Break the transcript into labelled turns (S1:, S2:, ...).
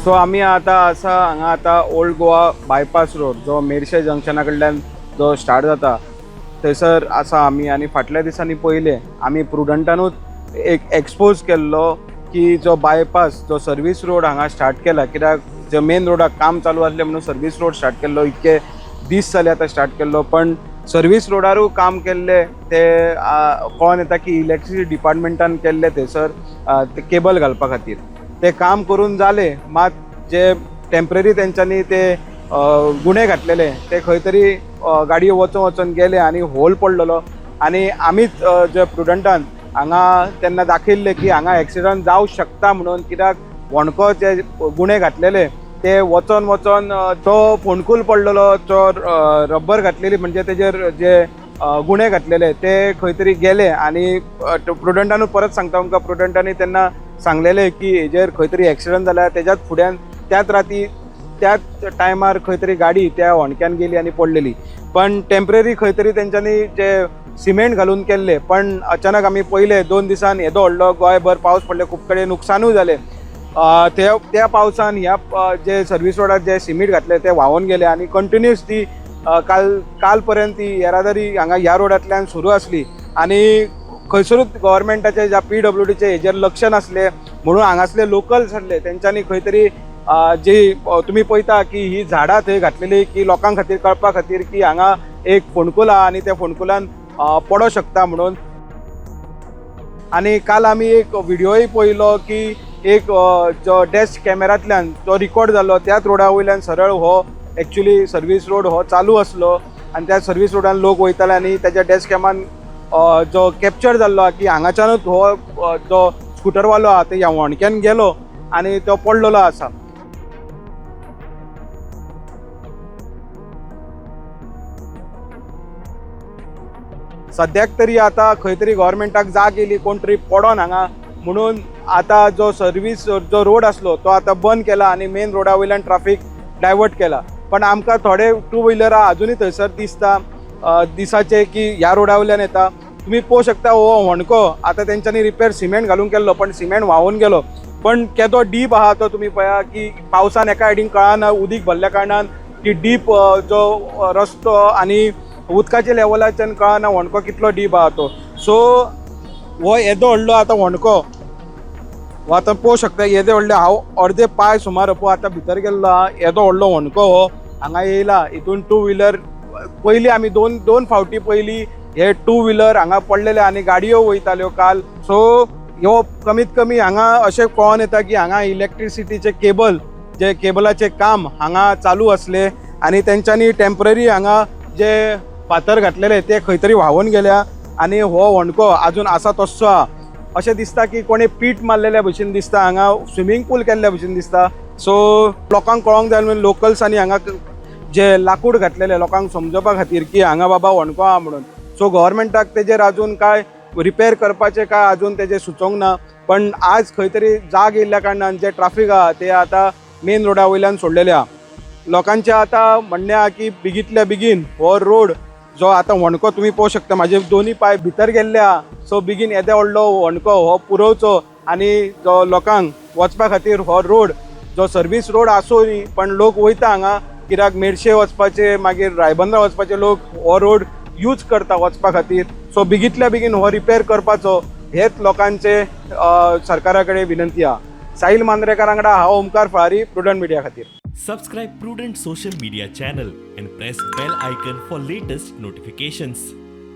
S1: So आमी आतां आसा हांगा आतां ओल्ड गोवा बायपास रोड जो मेरशे जंक्शना कडल्यान जो स्टार्ट जाता थंयसर आसा आमी. आनी फाटल्या दिसांनी पयलें आमी प्रुडंटानूच एक एक्सपोज केल्लो की जो बायपास जो सर्वीस रोड हांगा स्टार्ट केला, कित्याक जे मेन रोडाक काम चालू आसलें म्हणून सर्वीस रोड स्टार्ट केल्लो. इतके दीस जाले आतां स्टार्ट केल्लो, पण सर्वीस रोडारूय काम केल्ले ते कळोन येता की इलेक्ट्रिसिटी डिपार्टमेंटान केल्ले थंयसर ते केबल घालपा खातीर ते काम करून जाले. मात जे टेंपररी तेंच्यांनी ते गुणे घातलेले ते खंय तरी गाडयो वचोन वचोन गेले आनी होल पडलेलो. आनी आमीच जे प्रुडंटान हांगा तेन्ना दाखयल्ले की हांगा एक्सिडंट जावं शकता म्हणून, कित्याक व्हणको जे गुणे घातलेले ते वचोन वचोन तो फोंडकूल पडलेलो, तो रब्बर घातलेली म्हणजे तेजेर जे गुणे घातलेले ते खंय तरी गेले. आनी प्रुडंटानूच परत सांगता तुमकां, प्रुडंटांनी तेन्ना सांगलेले की हेजेर खंय तरी एक्सिडंट जाल्यार तेज्याच फुड्यान त्याच राती त्याच टायमार खंय तरी गाडी त्या होणक्यान गेली आनी पडलेली. पण टेंपररी खंय तरी तेंच्यांनी जे सिमेंट घालून केल्ले, पण अचानक आमी पयले 2 दिसान येदो व्हडलो गोंयभर पावस पडले, खूब कडेन नुकसानूय जालें. त्या त्या पावसान ह्या जे सर्वीस रोडार जे सिमेंट घातले ते व्हांवून गेले आनी कंटिन्युअस ती काल काल पर्यंत ती येरादारी हांगा ह्या रोडांतल्यान सुरू आसली. आनी खंयसरूच गव्हर्मेंटाचे ज्या पीडब्ल्यूडीचे हेजेर लक्ष नासलें म्हणून हांगासले लोकल्स आसले तेंच्यांनी खंय तरी जी तुमी पळयता की ही झाडां थंय घातलेली की लोकां खातीर कळपा खातीर की हांगा एक फोंडकूल आहा आनी त्या फोंडकुलान पडोंक शकता म्हणून. आनी काल आमी एक व्हिडियोय पळयलो की एक जो डॅश कॅमेरांतल्यान तो रिकॉर्ड जालो त्याच रोडा वयल्यान सरळ हो एक्चुली सर्वीस रोड हो चालू आसलो आनी त्या सर्वीस रोडान लोक वयताले आनी तेज्या डॅश कॅमान जो कॅप्चर जाल्लो आहा की हांगाच्यानूच हो जो स्कुटरवालो आहा ते ह्या होणक्यान गेलो आनी तो पडलेलो आसा. सद्याक तरी आतां खंय तरी गव्हर्मेंटाक जाग येयली कोण तरी पडोन हांगा म्हणून आतां जो सर्वीस जो रोड आसलो तो आतां बंद केला आनी मेन रोडा वयल्यान ट्राफीक डायवर्ट केला. पण आमकां थोडे टू व्हिलरां आजुनूय थंयसर दिसता दिसाचे की ह्या रोडा वयल्यान येता. तुमी पळोवंक शकता हो होणको आतां तेंच्यांनी रिपेर सिमेंट घालून केल्लो, पण सिमेंट व्हांवून गेलो. पण केदो डीप आहा तो तुमी पळया की पावसान एका सायडीन कळना उदीक भरल्या कारणान की डीप जो रस्तो आनी उदकाच्या लेवलाच्यान कळना होणको कितलो डीप आहा तो. सो हो येदो व्हडलो आतां होणको हो आतां पळोवंक शकता, येदे व्हडले हांव अर्दे पांय सुमार पळय आतां भितर गेल्लो आहा. येदो व्हडलो होणको हो हांगा येयला. हितून टू व्हिलर पयलीं आमी दोन फावटी पयलीं हे टू व्हिलर हांगा पडलेले आनी गाडयो वयताल्यो काल. सो ह्यो कमीत कमी हांगा अशें कळोन येता की हांगा इलेक्ट्रिसिटीचे केबल जे केबलाचें काम हांगा चालू आसलें आनी तेंच्यांनी टेंपररी हांगा जे फातर घातलेले ते खंय तरी व्हांवून गेल्या आनी हो होणको आजून आसा तस्सो आहा. अशें दिसता की कोणें पीट मारलेल्या भशेन दिसता, हांगा स्विमींग पूल केल्ल्या भशेन दिसता. सो लोकांक कळोंक जाय म्हणून लोकल्सांनी हांगा जे लाकूड घातलेले लोकांक समजोवपा खातीर की हांगा बाबा होणको आहा म्हणून. सो गव्हर्मेंटाक तेजेर आजून काय रिपेर करपाचें काय आजून तेजेर सुचोवंक ना, पण आज खंय तरी जाग येयल्ल्या कारणान जे ट्राफीक आहा ते आतां मेन रोडा वयल्यान सोडलेले आहा. लोकांचें आतां म्हणणें आहा की बेगींतल्या बेगीन हो रोड जो आतां होणको तुमी पळोवंक शकता म्हाजे दोनी पांय भितर गेल्ले आहा. सो बेगीन येदो व्हडलो होणको हो पुरोवचो आनी जो लोकांक वचपा खातीर हो रोड जो सर्वीस रोड आसूं न्ही, पण लोक वयता हांगा कित्याक मेरशे वचपाचे मागीर रायबंदरा वचपाचे लोक हो रोड यूज करता वचपा खातीर. सो बेगींतल्या बेगीन हो रिपेर करपाचो हेच लोकांचे सरकारा कडेन विनंती आहा. साहील मांद्रेकार वांगडा हांव ओमकार फळारी, प्रुडंट मिडिया खातीर.
S2: Subscribe Prudent Social Media channel and press bell icon for latest notifications.